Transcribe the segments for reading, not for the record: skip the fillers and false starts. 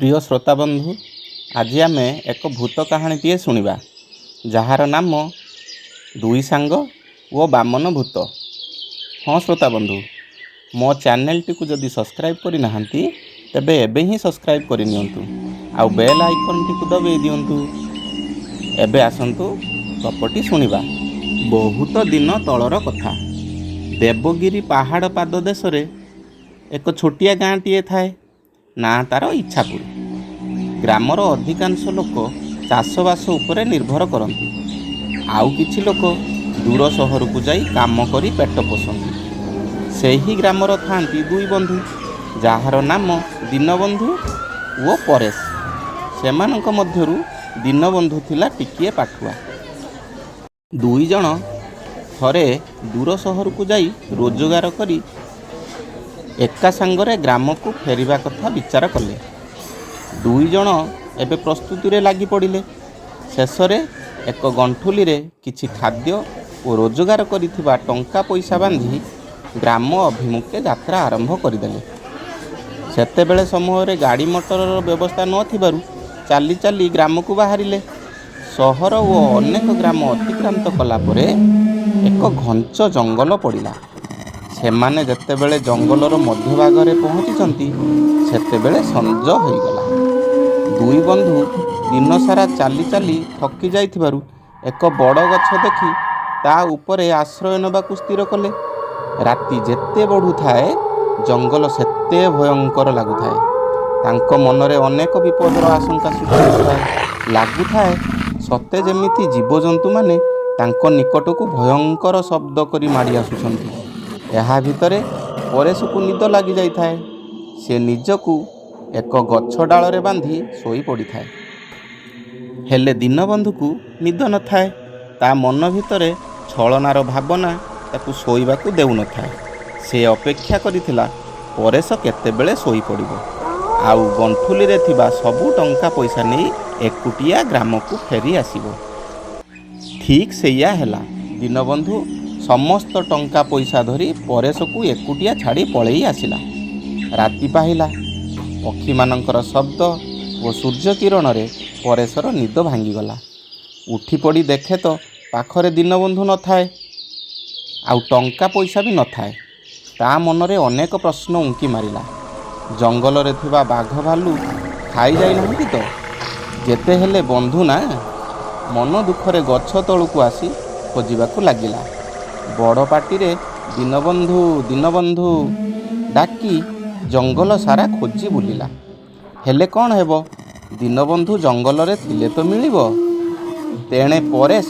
ପ୍ରିୟ ଶ୍ରୋତାବନ୍ଧୁ, ଆଜି ଆମେ ଏକ ଭୂତ କାହାଣୀଟିଏ ଶୁଣିବା, ଯାହାର ନାମ ଦୁଇ ସାଙ୍ଗ ଓ ବାମନ ଭୂତ। ହଁ ଶ୍ରୋତାବନ୍ଧୁ, ମୋ ଚ୍ୟାନେଲଟିକୁ ଯଦି ସବସ୍କ୍ରାଇବ୍ କରିନାହାନ୍ତି, ତେବେ ଏବେ ହିଁ ସବସ୍କ୍ରାଇବ୍ କରିନିଅନ୍ତୁ ଆଉ ବେଲ୍ ଆଇକନ୍ଟିକୁ ଦବାଇ ଦିଅନ୍ତୁ। ଏବେ ଆସନ୍ତୁ ଗପଟି ଶୁଣିବା। ବହୁତ ଦିନ ତଳର କଥା। ଦେବଗିରି ପାହାଡ଼ ପାଦ ଦେଶରେ ଏକ ଛୋଟିଆ ଗାଁଟିଏ ଥାଏ। ନାଁ ତାର ଇଚ୍ଛାପୁର। ଗ୍ରାମର ଅଧିକାଂଶ ଲୋକ ଚାଷବାସ ଉପରେ ନିର୍ଭର କରନ୍ତି। ଆଉ କିଛି ଲୋକ ଦୂର ସହରକୁ ଯାଇ କାମ କରି ପେଟ ପୋଷନ୍ତି। ସେହି ଗ୍ରାମର ଥାଆନ୍ତି ଦୁଇ ବନ୍ଧୁ, ଯାହାର ନାମ ଦୀନବନ୍ଧୁ ଓ ପରେଶ। ସେମାନଙ୍କ ମଧ୍ୟରୁ ଦୀନବନ୍ଧୁ ଥିଲା ଟିକିଏ ପାଠୁଆ। ଦୁଇ ଜଣ ଥରେ ଦୂର ସହରକୁ ଯାଇ ରୋଜଗାର କରି ଏକା ସାଙ୍ଗରେ ଗ୍ରାମକୁ ଫେରିବା କଥା ବିଚାର କଲେ। ଦୁଇ ଜଣ ଏବେ ପ୍ରସ୍ତୁତିରେ ଲାଗି ପଡ଼ିଲେ। ଶେଷରେ ଏକ ଗଣ୍ଠୁଲିରେ କିଛି ଖାଦ୍ୟ ଓ ରୋଜଗାର କରିଥିବା ଟଙ୍କା ପଇସା ବାନ୍ଧି ଗ୍ରାମ ଅଭିମୁଖେ ଯାତ୍ରା ଆରମ୍ଭ କରିଦେଲେ। ସେତେବେଳେ ସମୟରେ ଗାଡ଼ି ମଟରର ବ୍ୟବସ୍ଥା ନ ଥିବାରୁ ଚାଲି ଚାଲି ଗ୍ରାମକୁ ବାହାରିଲେ। ସହର ଓ ଅନେକ ଗ୍ରାମ ଅତିକ୍ରାନ୍ତ କଲା ପରେ ଏକ ଘଞ୍ଚ ଜଙ୍ଗଲ ପଡ଼ିଲା। ସେମାନେ ଯେତେବେଳେ ଜଙ୍ଗଲର ମଧ୍ୟଭାଗରେ ପହଞ୍ଚିଛନ୍ତି, ସେତେବେଳେ ସଞ୍ଜ ହୋଇଗଲା। ଦୁଇ ବନ୍ଧୁ ଦିନସାରା ଚାଲି ଚାଲି ଥକି ଯାଇଥିବାରୁ ଏକ ବଡ଼ ଗଛ ଦେଖି ତା ଉପରେ ଆଶ୍ରୟ ନେବାକୁ ସ୍ଥିର କଲେ। ରାତି ଯେତେ ବଢ଼ୁଥାଏ, ଜଙ୍ଗଲ ସେତେ ଭୟଙ୍କର ଲାଗୁଥାଏ। ତାଙ୍କ ମନରେ ଅନେକ ବିପଦର ଆଶଙ୍କା ସୃଷ୍ଟି ହେଉଥାଏ। ଲାଗୁଥାଏ ସତେ ଯେମିତି ଜୀବଜନ୍ତୁମାନେ ତାଙ୍କ ନିକଟକୁ ଭୟଙ୍କର ଶବ୍ଦ କରି ମାଡ଼ି ଆସୁଛନ୍ତି। ଏହା ଭିତରେ ପରେଶକୁ ନିଦ ଲାଗିଯାଇଥାଏ। ସେ ନିଜକୁ ଏକ ଗଛ ଡାଳରେ ବାନ୍ଧି ଶୋଇ ପଡ଼ିଥାଏ। ହେଲେ ଦୀନବନ୍ଧୁକୁ ନିଦ ନଥାଏ। ତା ମନ ଭିତରେ ଛଳନାର ଭାବନା ତାକୁ ଶୋଇବାକୁ ଦେଉନଥାଏ। ସେ ଅପେକ୍ଷା କରିଥିଲା ପରେଶ କେତେବେଳେ ଶୋଇପଡ଼ିବ, ଆଉ ଗଣ୍ଠୁଲିରେ ଥିବା ସବୁ ଟଙ୍କା ପଇସା ନେଇ ଏକୁଟିଆ ଗ୍ରାମକୁ ଫେରି ଆସିବ। ଠିକ୍ ସେଇଆ ହେଲା। ଦୀନବନ୍ଧୁ ସମସ୍ତ ଟଙ୍କା ପଇସା ଧରି ପରେଶକୁ ଏକୁଟିଆ ଛାଡ଼ି ପଳେଇ ଆସିଲା। ରାତି ପାହିଲା। ପକ୍ଷୀମାନଙ୍କର ଶବ୍ଦ ଓ ସୂର୍ଯ୍ୟ କିରଣରେ ପରେଶର ନିଦ ଭାଙ୍ଗିଗଲା। ଉଠିପଡ଼ି ଦେଖେ ତ ପାଖରେ ଦୀନବନ୍ଧୁ ନଥାଏ, ଆଉ ଟଙ୍କା ପଇସା ବି ନଥାଏ। ତା ମନରେ ଅନେକ ପ୍ରଶ୍ନ ଉଙ୍କି ମାରିଲା। ଜଙ୍ଗଲରେ ଥିବା ବାଘ ଭାଲୁ ଖାଇ ଯାଇନାହାନ୍ତି ତ? ଯେତେ ହେଲେ ବନ୍ଧୁ ନା। ମନ ଦୁଃଖରେ ଗଛ ତଳକୁ ଆସି ଖୋଜିବାକୁ ଲାଗିଲା। ବଡ଼ ପାଟିରେ ଦୀନବନ୍ଧୁ, ଦୀନବନ୍ଧୁ ଡାକି ଜଙ୍ଗଲ ସାରା ଖୋଜି ବୁଲିଲା। ହେଲେ କ'ଣ ହେବ, ଦୀନବନ୍ଧୁ ଜଙ୍ଗଲରେ ଥିଲେ ତ ମିଳିବ। ତେଣେ ପରେଶ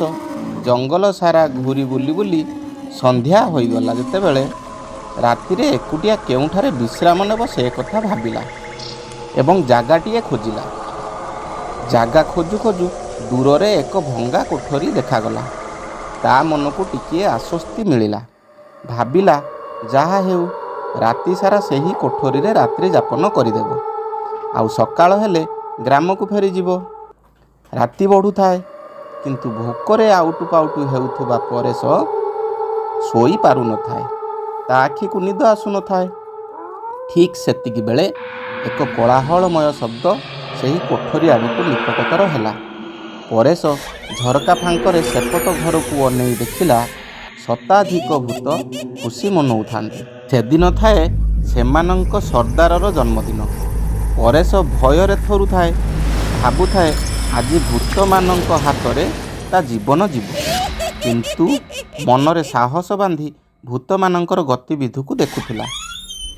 ଜଙ୍ଗଲ ସାରା ଘୂରି ବୁଲି ବୁଲି ସନ୍ଧ୍ୟା ହୋଇଗଲା ଯେତେବେଳେ, ରାତିରେ ଏକୁଟିଆ କେଉଁଠାରେ ବିଶ୍ରାମ ନେବ ସେ କଥା ଭାବିଲା ଏବଂ ଜାଗାଟିଏ ଖୋଜିଲା। ଜାଗା ଖୋଜୁ ଖୋଜୁ ଦୂରରେ ଏକ ଭଙ୍ଗା କୋଠରୀ ଦେଖାଗଲା। ତା ମନକୁ ଟିକିଏ ଆଶ୍ୱସ୍ତି ମିଳିଲା। ଭାବିଲା, ଯାହା ହେଉ ରାତି ସାରା ସେହି କୋଠରୀରେ ରାତ୍ରି ଯାପନ କରିଦେବ, ଆଉ ସକାଳ ହେଲେ ଗ୍ରାମକୁ ଫେରିଯିବ। ରାତି ବଢ଼ୁଥାଏ, କିନ୍ତୁ ଭୋକରେ ଆଉଟୁ ପାଉଟୁ ହେଉଥିବା ପରେଶ ଶୋଇ ପାରୁନଥାଏ। ତା ଆଖିକୁ ନିଦ ଆସୁନଥାଏ। ଠିକ୍ ସେତିକିବେଳେ ଏକ କୋଳାହଳମୟ ଶବ୍ଦ ସେହି କୋଠରୀ ଆଡ଼କୁ ନିକଟତର ହେଲା। ପରେଶ ଝରକା ଫାଙ୍କରେ ସେପଟ ଘରକୁ ଅନେଇ ଦେଖିଲା, ଶତାଧିକ ଭୂତ ଖୁସି ମନଉଥାନ୍ତି। ସେଦିନ ଥାଏ ସେମାନଙ୍କ ସର୍ଦ୍ଦାରର ଜନ୍ମଦିନ। ପରେଶ ଭୟରେ ଥରୁଥାଏ। ଭାବୁଥାଏ, ଆଜି ଭୂତମାନଙ୍କ ହାତରେ ତା ଜୀବନ ଯିବ। କିନ୍ତୁ ମନରେ ସାହସ ବାନ୍ଧି ଭୂତମାନଙ୍କର ଗତିବିଧିକୁ ଦେଖୁଥିଲା।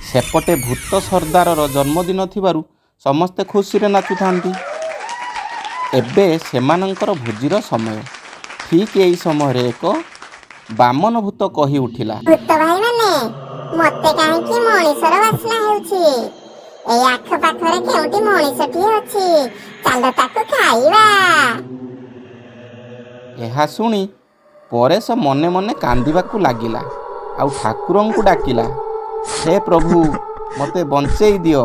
ସେପଟେ ଭୂତ ସର୍ଦ୍ଦାରର ଜନ୍ମଦିନ ଥିବାରୁ ସମସ୍ତେ ଖୁସିରେ ନାଚୁଥାନ୍ତି। ଏବେ ସେମାନଙ୍କର ଭୋଜିର ସମୟ। ଠିକ୍ ଏହି ସମୟରେ ଏକ ବାମନ ଭୂତ କହି ଉଠିଲା, ଭୂତ ଭାଇମାନେ, ମତେ କାହିଁକି ମଣିଷର ବାସ୍ନା ହେଉଛି? ଏଇ ଆଖପାଖରେ କେଉଁଠି ମଣିଷଟିଏ ଅଛି। ଚାଲ ତାକୁ ଖାଇବା। ଏହା ଶୁଣି ପରେଶ ମନେ ମନେ କାନ୍ଦିବାକୁ ଲାଗିଲା ଆଉ ଠାକୁରଙ୍କୁ ଡାକିଲା, ହେ ପ୍ରଭୁ, ମୋତେ ବଞ୍ଚେଇ ଦିଅ,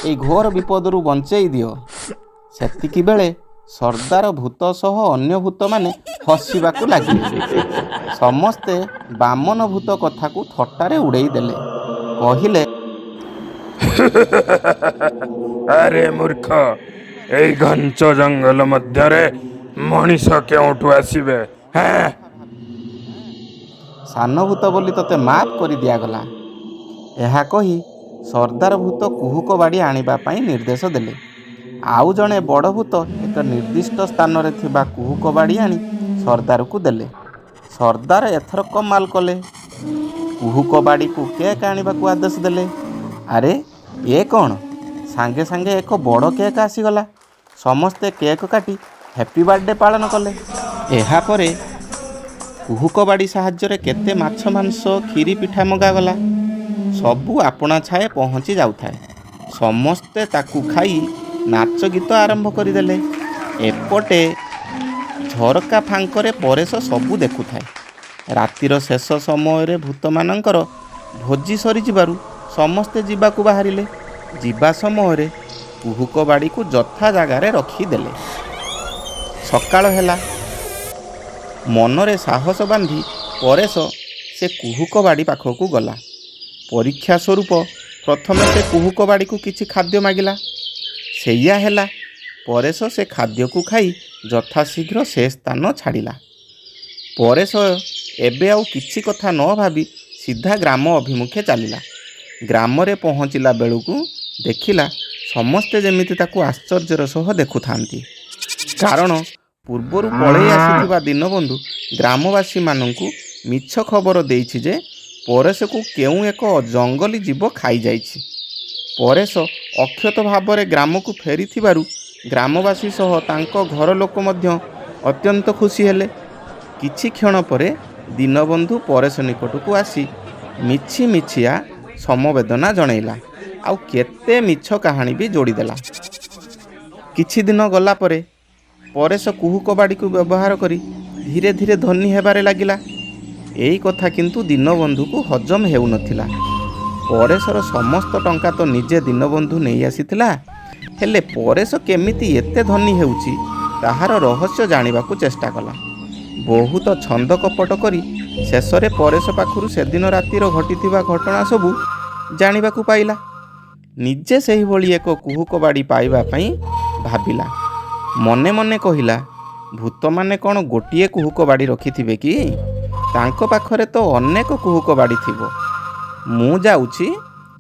ଏଇ ଘୋର ବିପଦରୁ ବଞ୍ଚେଇ ଦିଅ। ସେତିକି ବେଳେ ସର୍ଦ୍ଦାର ଭୂତ ସହ ଅନ୍ୟ ଭୂତମାନେ ହସିବାକୁ ଲାଗିଲେ। ସମସ୍ତେ ବାମନ ଭୂତ କଥାକୁ ଥଟ୍ଟାରେ ଉଡ଼େଇ ଦେଲେ। କହିଲେ, ଆରେ ମୂର୍ଖ, ଏଇ ଘଞ୍ଚ ଜଙ୍ଗଲ ମଧ୍ୟରେ ମଣିଷ କେଉଁଠୁ ଆସିବେ, ହେଁ? ସାନ ଭୂତ ବୋଲି ତୋତେ ମାଫ କରି ଦିଆଗଲା। ଏହା କହି ସର୍ଦ୍ଦାର ଭୂତ କୁହୁକ ବାଡ଼ି ଆଣିବା ପାଇଁ ନିର୍ଦ୍ଦେଶ ଦେଲେ। ଆଉ ଜଣେ ବଡ଼ ଭୂତ ଏକ ନିର୍ଦ୍ଦିଷ୍ଟ ସ୍ଥାନରେ ଥିବା କୁହୁକ ବାଡ଼ି ଆଣି ସର୍ଦ୍ଦାରକୁ ଦେଲେ। ସର୍ଦ୍ଦାର ଏଥର କମାଲ କଲେ। କୁହୁକ ବାଡ଼ିକୁ କେକ୍ ଆଣିବାକୁ ଆଦେଶ ଦେଲେ। ଆରେ, ଏ କ'ଣ? ସାଙ୍ଗେ ସାଙ୍ଗେ ଏକ ବଡ଼ କେକ୍ ଆସିଗଲା। ସମସ୍ତେ କେକ୍ କାଟି ହ୍ୟାପି ବାର୍ଥଡେ ପାଳନ କଲେ। ଏହାପରେ କୁହୁକ ବାଡ଼ି ସାହାଯ୍ୟରେ କେତେ ମାଛ, ମାଂସ, କ୍ଷୀରି, ପିଠା ମଗାଗଲା। ସବୁ ଆପଣା ଛାଏଁ ପହଞ୍ଚି ଯାଉଥାଏ। ସମସ୍ତେ ତାକୁ ଖାଇ ନାଚ ଗୀତ ଆରମ୍ଭ କରିଦେଲେ। ଏପଟେ ଝରକା ଫାଙ୍କରେ ପରେଶ ସବୁ ଦେଖୁଥାଏ। ରାତିର ଶେଷ ସମୟରେ ଭୂତମାନଙ୍କର ଭୋଜି ସରିଯିବାରୁ ସମସ୍ତେ ଯିବାକୁ ବାହାରିଲେ। ଯିବା ସମୟରେ କୁହୁକ ବାଡ଼ିକୁ ଯଥା ଜାଗାରେ ରଖିଦେଲେ। ସକାଳ ହେଲା। ମନରେ ସାହସ ବାନ୍ଧି ପରେଶ ସେ କୁହୁକ ବାଡ଼ି ପାଖକୁ ଗଲା। ପରୀକ୍ଷା ସ୍ୱରୂପ ପ୍ରଥମେ ସେ କୁହୁକ ବାଡ଼ିକୁ କିଛି ଖାଦ୍ୟ ମାଗିଲା। ସେଇଆ ହେଲା। ପରେଶ ସେ ଖାଦ୍ୟକୁ ଖାଇ ଯଥାଶୀଘ୍ର ସେ ସ୍ଥାନ ଛାଡ଼ିଲା। ପରେଶ ଏବେ ଆଉ କିଛି କଥା ନ ଭାବି ସିଧା ଗ୍ରାମ ଅଭିମୁଖେ ଚାଲିଲା। ଗ୍ରାମରେ ପହଞ୍ଚିଲା ବେଳକୁ ଦେଖିଲା, ସମସ୍ତେ ଯେମିତି ତାକୁ ଆଶ୍ଚର୍ଯ୍ୟର ସହ ଦେଖୁଥାନ୍ତି। କାରଣ ପୂର୍ବରୁ ପଳେଇ ଆସିଥିବା ଦୀନବନ୍ଧୁ ଗ୍ରାମବାସୀମାନଙ୍କୁ ମିଛ ଖବର ଦେଇଛି ଯେ ପରେଶକୁ କେଉଁ ଏକ ଜଙ୍ଗଲୀ ଜୀବ ଖାଇଯାଇଛି। ପରେଶ ଅକ୍ଷତ ଭାବରେ ଗ୍ରାମକୁ ଫେରିଥିବାରୁ ଗ୍ରାମବାସୀ ସହ ତାଙ୍କ ଘର ଲୋକ ମଧ୍ୟ ଅତ୍ୟନ୍ତ ଖୁସି ହେଲେ। କିଛି କ୍ଷଣ ପରେ ଦୀନବନ୍ଧୁ ପରେଶ ନିକଟକୁ ଆସି ମିଛି ମିଛିଆ ସମବେଦନା ଜଣେଇଲା, ଆଉ କେତେ ମିଛ କାହାଣୀ ବି ଯୋଡ଼ିଦେଲା। କିଛି ଦିନ ଗଲା ପରେ ପରେଶ କୁହୁକ ବାଡ଼ିକୁ ବ୍ୟବହାର କରି ଧୀରେ ଧୀରେ ଧନୀ ହେବାରେ ଲାଗିଲା। ଏଇ କଥା କିନ୍ତୁ ଦୀନବନ୍ଧୁକୁ ହଜମ ହେଉନଥିଲା। ପରେଶର ସମସ୍ତ ଟଙ୍କା ତ ନିଜେ ଦୀନବନ୍ଧୁ ନେଇ ଆସିଥିଲା, ହେଲେ ପରେଶ କେମିତି ଏତେ ଧନୀ ହେଉଛି, ତାହାର ରହସ୍ୟ ଜାଣିବାକୁ ଚେଷ୍ଟା କଲା। ବହୁତ ଛନ୍ଦ କପଟ କରି ଶେଷରେ ପରେଶ ପାଖରୁ ସେଦିନ ରାତିର ଘଟିଥିବା ଘଟଣା ସବୁ ଜାଣିବାକୁ ପାଇଲା। ନିଜେ ସେହିଭଳି ଏକ କୁହୁକ ବାଡ଼ି ପାଇବା ପାଇଁ ଭାବିଲା। ମନେ ମନେ କହିଲା, ଭୂତମାନେ କ'ଣ ଗୋଟିଏ କୁହୁକ ବାଡ଼ି ରଖିଥିବେ କି? ତାଙ୍କ ପାଖରେ ତ ଅନେକ କୁହୁକ ବାଡ଼ି ଥିବ। ମୁଁ ଯାଉଛି,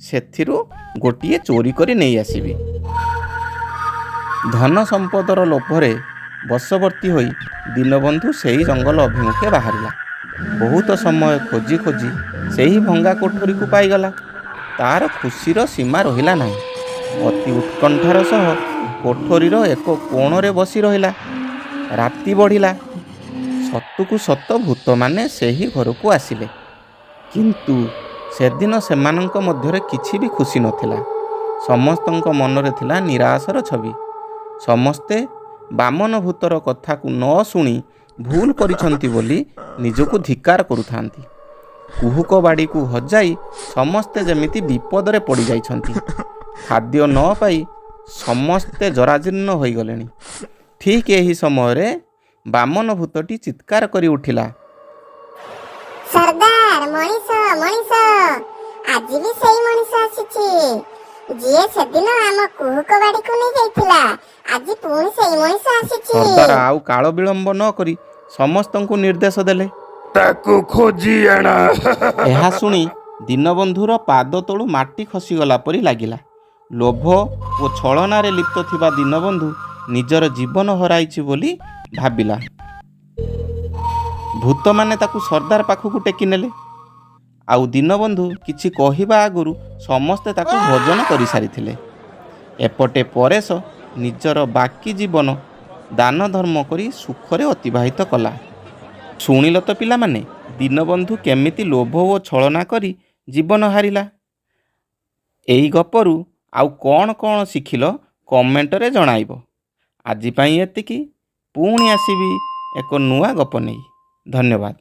ସେଥିରୁ ଗୋଟିଏ ଚୋରି କରି ନେଇ ଆସିବି। ଧନ ସମ୍ପଦର ଲୋଭରେ ବଶବର୍ତ୍ତୀ ହୋଇ ଦୀନବନ୍ଧୁ ସେହି ଜଙ୍ଗଲ ଅଭିମୁଖେ ବାହାରିଲା। ବହୁତ ସମୟ ଖୋଜି ଖୋଜି ସେହି ଭଙ୍ଗା କୋଠରୀକୁ ପାଇଗଲା। ତାର ଖୁସିର ସୀମା ରହିଲା ନାହିଁ। ଅତି ଉତ୍କଣ୍ଠାର ସହ କୋଠରୀର ଏକ କୋଣରେ ବସି ରହିଲା। ରାତି ବଢ଼ିଲା। ସତକୁ ସତ ଭୂତମାନେ ସେହି ଘରକୁ ଆସିଲେ। କିନ୍ତୁ ସେଦିନ ସେମାନଙ୍କ ମଧ୍ୟରେ କିଛି ବି ଖୁସି ନଥିଲା। ସମସ୍ତଙ୍କ ମନରେ ଥିଲା ନିରାଶର ଛବି। ସମସ୍ତେ ବାମନ ଭୂତର କଥାକୁ ନ ଶୁଣି ଭୁଲ କରିଛନ୍ତି ବୋଲି ନିଜକୁ ଧିକ୍କାର କରୁଥାନ୍ତି। କୁହୁକ ବାଡ଼ିକୁ ହଜାଇ ସମସ୍ତେ ଯେମିତି ବିପଦରେ ପଡ଼ିଯାଇଛନ୍ତି। ଖାଦ୍ୟ ନ ପାଇ ସମସ୍ତେ ଜରାଜୀର୍ଣ୍ଣ ହୋଇଗଲେଣି। ଠିକ୍ ଏହି ସମୟରେ ବାମନ ଭୂତଟି ଚିତ୍କାର କରି ଉଠିଲା, ସର୍ଦ୍ଦାର, ମଣିଷ, ମଣିଷ! ଆଜି ବି ସେଇ ମଣିଷ ଆସିଛି, ଯିଏ ସେଦିନ ଆମ କୁହୁକ ବାଡ଼ିକୁ ନେଇ ଯାଇଥିଲା। ଆଜି ପୁଣି ସେଇ ମଣିଷ ଆସିଛି। ସର୍ଦ୍ଦାର ଆଉ କାଳ ବିଳମ୍ବ ନ କରି ସମସ୍ତଙ୍କୁ ନିର୍ଦ୍ଦେଶ ଦେଲେ, ତାକୁ ଖୋଜି ଆଣ। ଏହା ଶୁଣି ଦୀନବନ୍ଧୁର ପାଦ ତଳୁ ମାଟି ଖସିଗଲା ପରି ଲାଗିଲା। ଲୋଭ ଓ ଛଳନାରେ ଲିପ୍ତ ଥିବା ଦୀନବନ୍ଧୁ ନିଜର ଜୀବନ ହରାଇଛି ବୋଲି ଭାବିଲା। ଭୂତମାନେ ତାକୁ ସର୍ଦ୍ଦାର ପାଖକୁ ଟେକି ନେଲେ। ଆଉ ଦୀନବନ୍ଧୁ କିଛି କହିବା ଆଗରୁ ସମସ୍ତେ ତାକୁ ଭୋଜନ କରିସାରିଥିଲେ। ଏପଟେ ପରେଶ ନିଜର ବାକି ଜୀବନ ଦାନ ଧର୍ମ କରି ସୁଖରେ ଅତିବାହିତ କଲା। ଶୁଣିଲ ତ ପିଲାମାନେ, ଦୀନବନ୍ଧୁ କେମିତି ଲୋଭ ଓ ଛଳନା କରି ଜୀବନ ହାରିଲା। ଏଇ ଗପରୁ ଆଉ କ'ଣ କ'ଣ ଶିଖିଲ, କମେଣ୍ଟରେ ଜଣାଇବ। ଆଜି ପାଇଁ ଏତିକି। ପୁଣି ଆସିବି ଏକ ନୂଆ ଗପ ନେଇ। ଧନ୍ୟବାଦ।